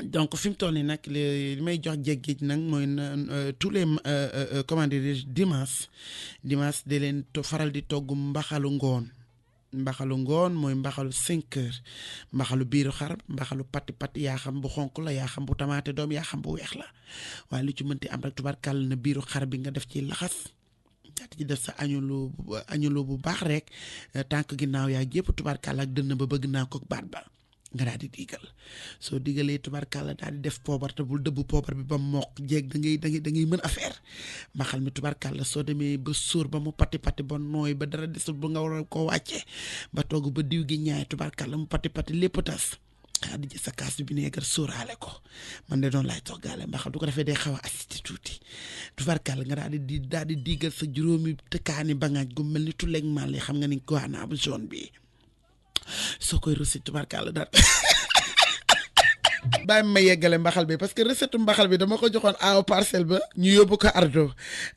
donc fi mu toll nii nag li may jox jéggij nag mooy tous les comment dirais-je dimanche de leen faral di togg mbaxalu ngoon mooy mbaxalu 5 heures mbaxalu biiru xar mbaxalu pati yaa xam bu xonk la yaa xam bu tamaate doom yaa xam bu weex la waaye lu ci mënti am rek tubarkàll na biiru xar bi nga def ci laxas daal ci def sa añulu bu baax rek tànk ginnaaw yaa jépp tubarkàll ak dënn ba bëgg naa ko baat ba nga daal di diigal soo digalee tubarkàlla daal di def poobar te bul dëbb poobar bi ba mokk jeeg da ngay mën affaire mbaxal mi tubarkàlla soo demee ba sóor ba mu pati ba nooy ba dara desul bu nga war a koo wàccee ba togg ba diw gi ñaay tubarkàlla mu pati lépp tas xaa di jël sa kaas bi vinaigre sóoraale ko man de doon laay toggaale mbaxal du ko defee day xaw a assisti tuuti tubarkàlla nga daal di diigal sa juróomi tëkkaani bangaaj gu mel ni tuleeg mal xam nga ni guana bu jaune bi soo koy recette tubarkàlla daal bàyyi ma yeggale mbaxal bi parce que recette mbaxal bi dama ko joxoon aaw parcelle ba ñu yóbbu ko ardo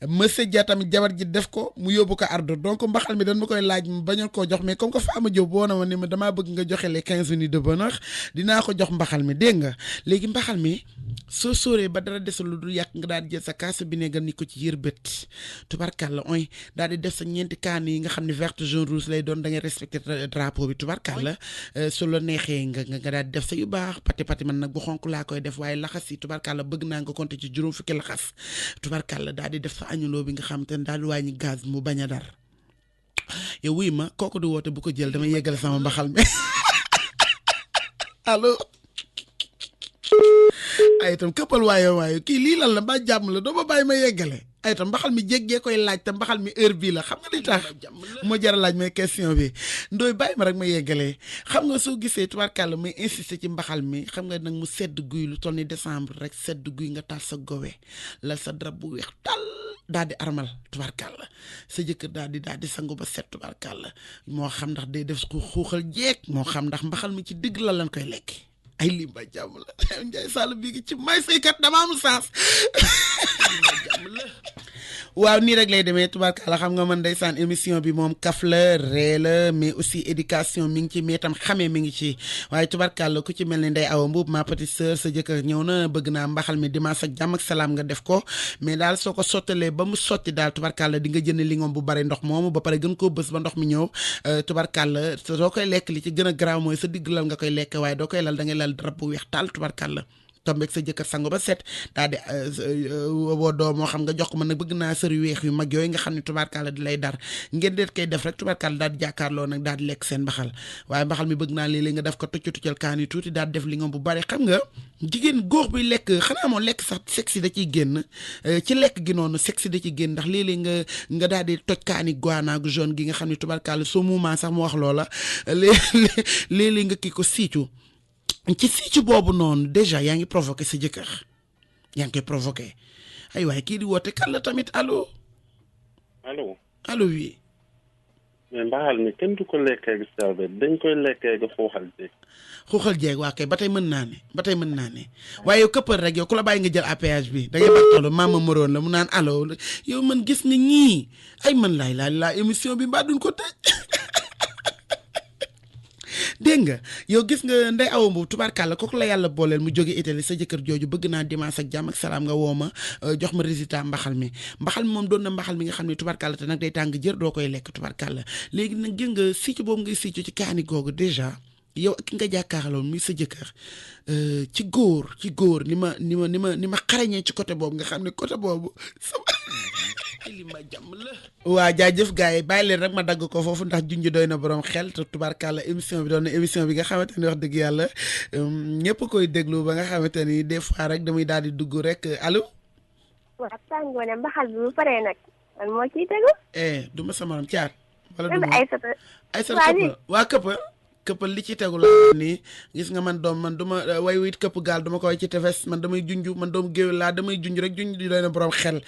monsieur Dia tamit jabar ji def ko mu yóbbu ko ardo donc mbaxal mi dañ ma koy laaj bañoon koo jox mais comme que Fama Diop boo na ma ni ma damaa bëgg nga joxe les 15 minutes de bonheur dinaa ko jox mbaxal mi dégg nga léegi mbaxal mi soo sóoree ba dara desul lu dul yàq nga daal di jël sa kaas bi ne nga ni ko ci yër bët tubarkàlla oy daal di def sa ñeenti kaan yi nga xam ne vert jaune rouge lay doon da ngay respecté drapeau bi tubarkàlla su la neexee nga daal di def sa yu baax pati man nag bu xonk laa koy def waaye laxas yi tubarkàlla bëgg naa nga compter ci juróom fukki laxas tubarkàlla daal di def sa añuloo bi nga xam te ne daal di wàññi gaz mu bañ a dar yow wuy ma kooku du woote bu ko jël damay yeggale sama mbaxal mi allo ay itam këppal waaye kii lii lan la ba jàmm la doo ma bàyyi ma yeggale ay itam mbaxal mi jéggee koy laaj te mbaxal mi heure bii la xam nga li tax moo jar a laaj may question bi ndooy bàyyi ma rek ma yeggalee xam nga soo gisee tubaarkàlla may insister ci mbaxal mi xam nga nag mu sedd guy lu toll ni décembre rek sedd guy nga taal sa gowe la sa drap bu weex tal daal di armal tubaarkàlla sa jëkkër daal di sangu ba set tubaarkàlla moo xam ndax day def xuuxal jeeg moo xam ndax mbaxal mi ci digg la lan koy lekk ay lii ba jàmm la Ndiaye Sall bii gi ci may saykat dama am sens waaw nii rek lay demee tubaarkàlla xam nga man ndeysaan émission bi moom kaf la ree la mais aussi éducation mi ngi ci mais tam xamee mi ngi ci waaye tubaarkàlla ku ci mel ni Ndeye Awa Mbuub ma petite sœur sa jëkkër ñëw na bëgg naa mbaxal mi dimanche ak jàmm ak salaam nga def ko mais daal soo ko sottalee ba mu sotti daal tubaarkàlla di nga jënd lingom bu bari ndox moomu ba pare gën koo bës ba ndox mi ñëw tubaarkàlla soo koy lekk li ci gën a garaaw mooy sa digg lal nga koy lekk waaye doo koy lal da ngay lal drap bu weex taal tubaarkàlla tombeeg sa jëkkër sango ba set daal di woo doo moo xam nga jox ko man nag bëgg naa sër yu weex yu mag yooyu nga xam ne tubaarkàlla di lay dar ngeen deet koy def rek tubaarkàlla daal di jàkkaarloo nag daal di lekk seen mbaxal waaye mbaxal mi bëgg naa léeg-léeg nga def ko tuccal kaan yi tuuti daal di def li nga bu bari xam nga jigéen góor bi lekk xanaa moo lekk sax sexe da ciy génn ci lekk gi noonu sexe da ciy génn ndax léeg-léeg nga daal di toj kaani guanaagu jaune gi nga xam ne tubaarkàlla soo muumaa sax mu wax loola léeg-léeg nga kii ko siicu ci siicu boobu noonu déjà yaa ngi provoqué sa jëkkër yaa ngi koy provoqué ay waaye kii di woote kan la tamit allo oui mais mbaxal mi kenn du ko lekkee gi salbe dañ koy lekkee gi xuuxal jeeg waa kay ba tey mën naa ne waaye yow këppal rek yow ku la bàyyi nga jël APH bi da ngay bartolo maama moroon la mu naan allo yow man gis nga ñii ay man laa émission bi mbaa duñ ko tëj dégg nga yow gis nga Ndeye Awa Mbuub tubaarkàlla kooku la yàlla booleel mu jóge Italie sa jëkkër jooju bëgg naa dimanche ak jàmm ak salaam nga woo ma jox ma résultat mbaxal mi moom doon na mbaxal mi nga xam ne tubaarkàlla te nag day tàng jër doo koy lekk tubaarkàlla léegi nag gis nga sicc boobu ngay sicc ci kaani googu déjà yow ki nga jàkkaarloon muy sa jëkkër ci góor ni ma xarañee ci côté boobu nga xam ne côté boobu sama li ma jàmm la waa jaajëf gars yi bàyyi leen rek ma dagg ko foofu ndax junj doy na borom xel te tubaarkàlla émission bi doon na émission bi nga xamante ni wax dëgg yàlla ñëpp koy déglu ba nga xamante ni des fois rek damay daal di dugg rek allo. waaw tàngoone mbaxal bi bu paree nag man moo ciy tegu. du ma sama morom caat. wala du ma Aïssata këpp këppal li ci tegu la nii gis nga man doom man du ma way wit këpp gaal du ma ko way ci tefes man damay junj man doom géwél laa damay junj rek junj di doy na borom xel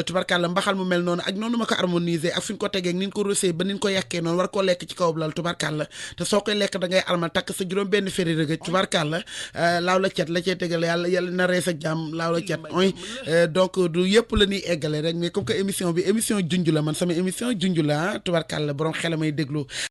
tubarkàlla mbaxal mu mel noonu ak noonu ma ko harmoniser ak fi ñu ko tegee ak ni ñu ko rosé ba ni ñu ko yàkkee noonu war koo lekk ci kaw lal tubarkàlla te soo koy lekk da ngay armal takk sa juróom benn féri rëgëj tubarkàlla laaw la cet la cee tegal yàlla na rees ak jàmm laaw la cet oy donc du yëpp la ñuy eggale rek mais comme que émission bi émission junj la man sama émission junj la tubarkàlla borom xel may déglu